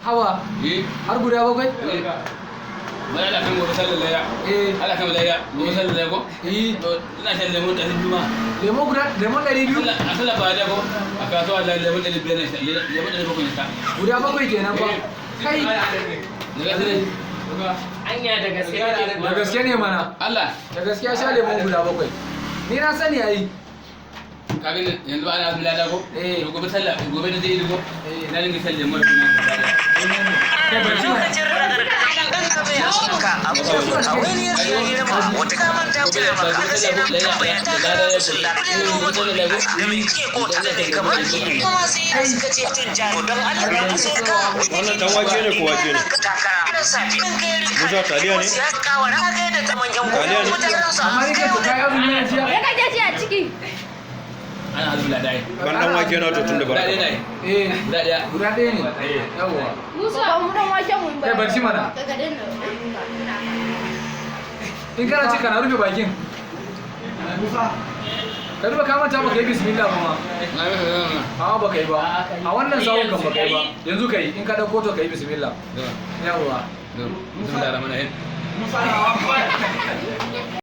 Hawa. Eh. Har guda 7? Eh. Bana da kan gobe sallar layya. Eh. Allah kan layya, gobe sallar layya ko? Eh. To ina shan lemo 200 ma. Lemo guda lemo 200? A sallar ba da ko? A kasuwa da lemo 500 ne, lemo 700 ne ta. Guda 7 kenan fa. Kai. Da gaske ne. Anya da gaske kake Da gaske ne mana. Allah. Da gaske ya sha lemo guda 7. Ni na sani ai. Ka gani yanzu ana azumin lada ko? Eh. To gobe sallah, gobe na zai yi ko? Eh. Na dinga shan lemo da kuma. Kai barci mana. Wannan dan wake ne ko wake ne? Musa taliya ne? Taliya ne? Amma ni kai to kai azumi ne jiya. Me kake ci a ciki? Ana azumin lada ai. Ban dan wake na to tun da Guda barka. ɗaya ne. Eh. Guda ɗaya. Guda 1 ne. Yawwa. Musa, mu dan wake mu. Kai barci mana. Daga danna. In kana ci kana rufe bakin. Ka duba ka manta baka yi bismillah ba ma. Na yi masa zama. A'a baka yi ba. A wannan sawun kan baka yi ba. Yanzu ka yi in ka dauko to ka yi bismillah. Zama. Yawwa. Zama. Bismillah rahman rahim.